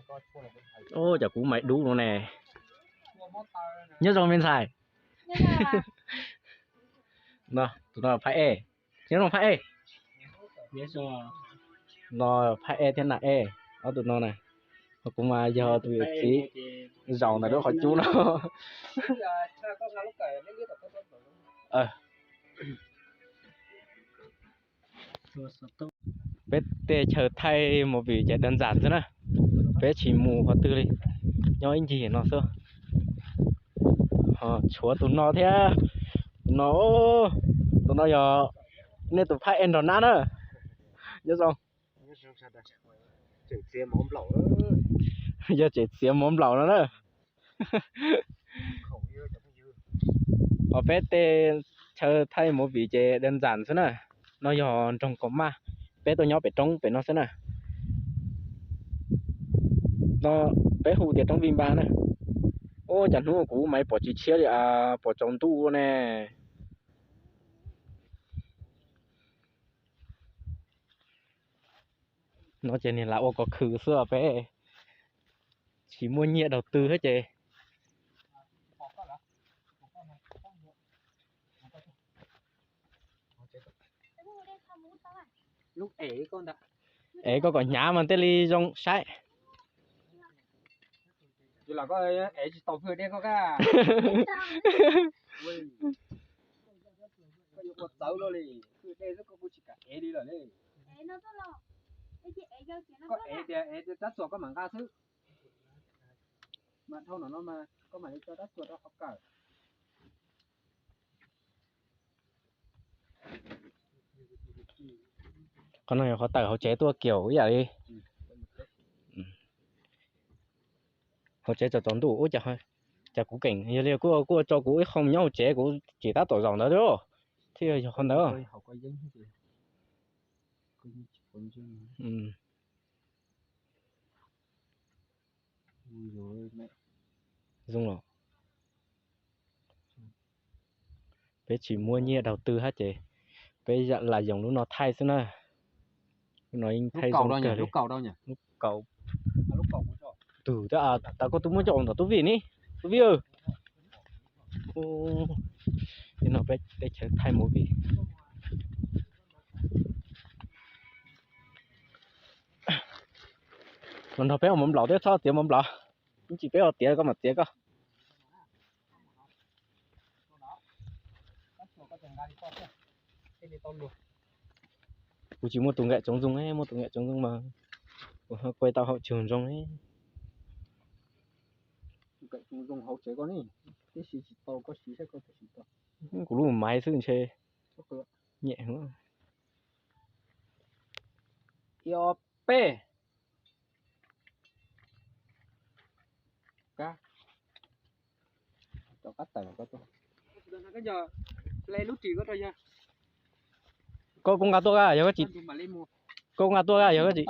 Ub, cov kuv mais dub no ne. Nyob zoo me ntxhais. No, tus no phab E. Nyob zoo phab E. No phab E thiab na E, ob tug no na. Ho kuv mas yog tus txiv zaum ntawm lub qhov cub no. Peb tej chaw thaij movie ces đơn giản xwb na. Peb tsis mus qhov twg li, nyob ib ncig no xwb. Ho tshuav tus no thiab. Tus no, tus no yog nej tus phab E nrog nab na. Nyob zoo. Yog tseem txiav mov nplaum no na. Ho peb tej chaw thaij movie ces đơn giản xwb na. No yog nroog Kaus Maj, peb tuaj nyob pem roob pem no xwb na. No peb hu tias roob Vij Npab na. Ub, cas hnub kuv mas pom tsis tshiab li, pom tsaus ntuj ne. No ces niag lam ua kov khw xwb, peb tsis muaj nyiaj đầu tư thiab ces. Es koj kom hnyav mas thiaj li zoo saib. Koj yuav ua txawv luaj li, hwj dej xwb koj kuj tsis kam ev li lawm li. Koj ev tias ev rab txuas koj mam nqa xwb. Mas dhau no no mas koj mam li tso rab txuas rau qhov kawm. Qhov no yog qhov tawm hauv tsev tuaj kiag ib yam li. Hauv tsev tsaus tsaus ntuj ub, cas kuv keem yog li kuj kuj tso kuv ib qho nyob hauv tsev, kuv tsis tab tom zaum ntawd thiab, thiaj yog qhov ntawd. Zoo los peb tsis muaj nyiaj đầu tư hab ces peb lam yoom lub no thaij xwb na. Lub no yeej thaij zoo kawg li. Lub kaus, tus tas koj twb muab coj ntawm tub Vij ni, tub Vij. Ub, no peb teb chaws thaij movie. Los nrog peb ua mov nplaum thiab, txhob txiav mov nplaum. Ib chim peb ua tiav koj mam txiav koj. Kuv tsis muaj tus nkaim tsoov zoo, muaj tus nkaim tsoov zoo mas kuv kuaj tau hauv tsuag zoo. Kuv lub maiv xwb ntshe nyem. Ib ob peb. Koj kuj nqa tuaj, yog koj tsis, koj kuj nqa tuaj, yog koj tsis.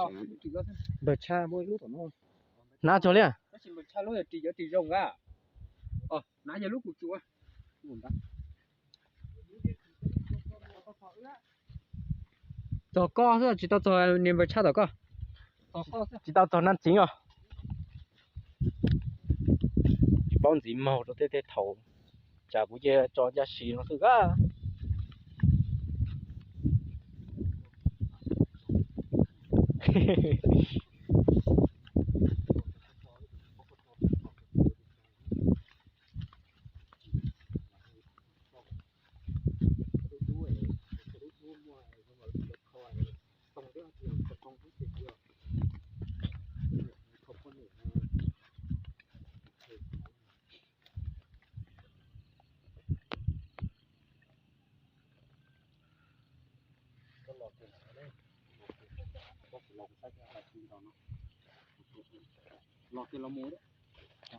Hnav tsuag li. Txog koj xwb, tsis tau txog niag npawg tshaj tom koj. Tsis tau txog nab txiv os. Tsis paub ntxiv maug rau tej thaum, tsam kuv cia tso ncaj si no xwb kab.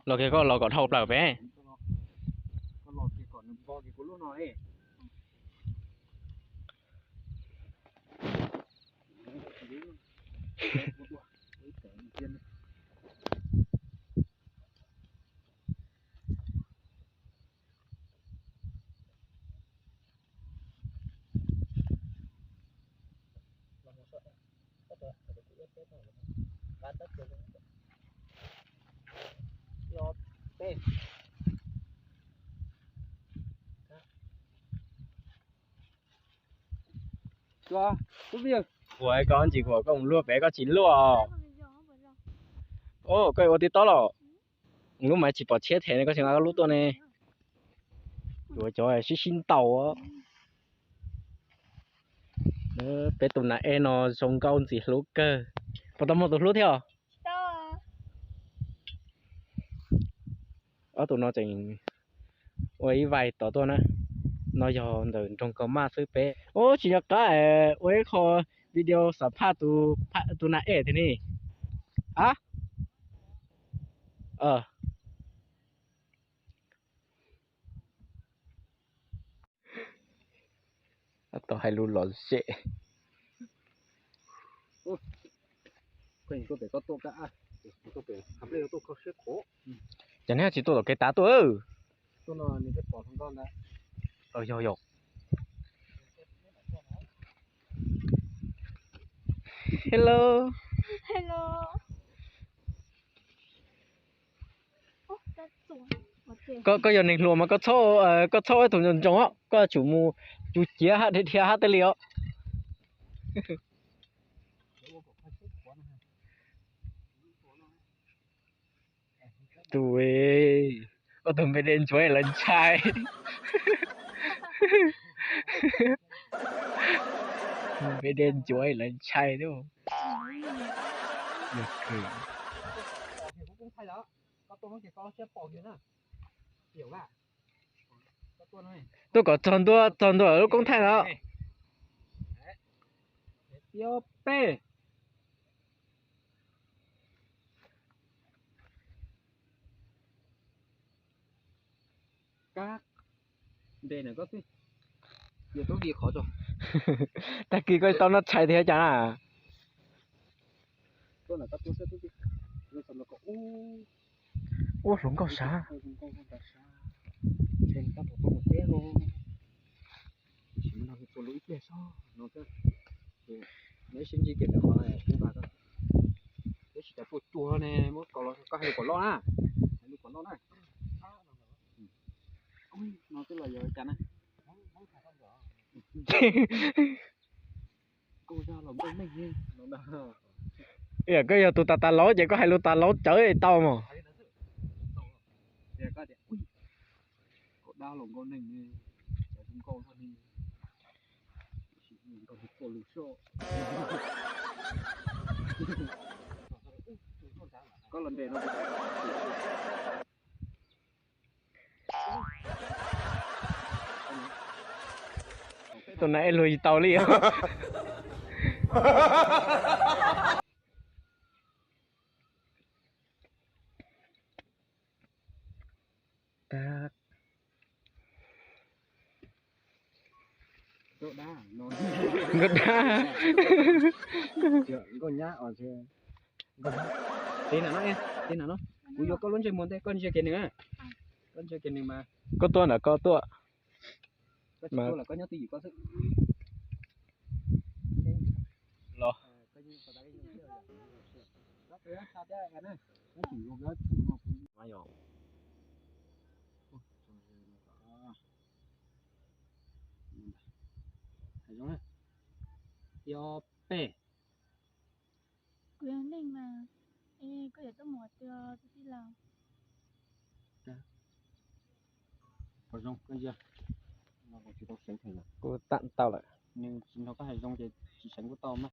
Los kiag koj los kom dhau plaws pem. Ua koj ntsis kuv koj mus luaj pem koj tsis luaj. Koj ua tib tob los? Lub mas tsis pom tshiab them ne, koj tsis nqa koj lub tuaj ne. Yuav cov sib sib ntaus. Peb tus nas ej no zoo nkauj ntxim hlub kawg. Puas tau muaj tus hlub thiab os? Ob tug no tseem ua ib vais tom tuaj na. No yog ntawm nroog Kaus Maj xwb peb. Ub, tsis nco qab ua ib qho video xam phaj tus nas ej thiab ne. A, tau hais lus lom zem. Ces neb tsis tuaj tom kev tav tuaj. Yog yog. Hello. Koj yog neeg hluas mas koj txhob ua ib tug ntsoos ntsoos os, koj tsum mus cus ciav hab dhia dhia hab tej li os. Tus, koj tus npe dej ntsuav lawv ntshai. Npe dej ntsuav lawv ntshai thiab. Tuaj kom txog ntua, txog ntua lub koob thaij no. Ob peb. Kab, ntes ntawm koj xwb. Yog tub vi qhov tso. Tag kis koj tau noj tshais tiag cas na. Ub, hluas nkauj sav. Neb sib ntsib kiag ntawm qhov no, peb tsis tas tuaj cuag ne, muab kaus los koj hais lus kom loj na. Hais lus kom loj na. No twb los yog cas na. Koj yog tus tas tas laub ces koj hais lus tas laub cawv tau mog. Koj los nres no. Tus nas ej luag tsis tau li. Nkauj dab. Nkauj nyab os. Tiv na no, tiv na no. Kuv yuav koj lub ntsej muag ntej, koj ntsia kiag nws. Koj ntsia kiag nws mas. Koj tuaj ntawm koj tuaj. Koj tsis tuaj los koj nyob twj ywm koj xwb. Los. Yog pem. Kuv yog neeg mas, koj yuav tuaj mus qhov twg tij laug? Qhov zoo koj ntsia. Kuv tam tau lawm. Nws tsis nrog koj hais zoo ces tsis seev kuj tau mas.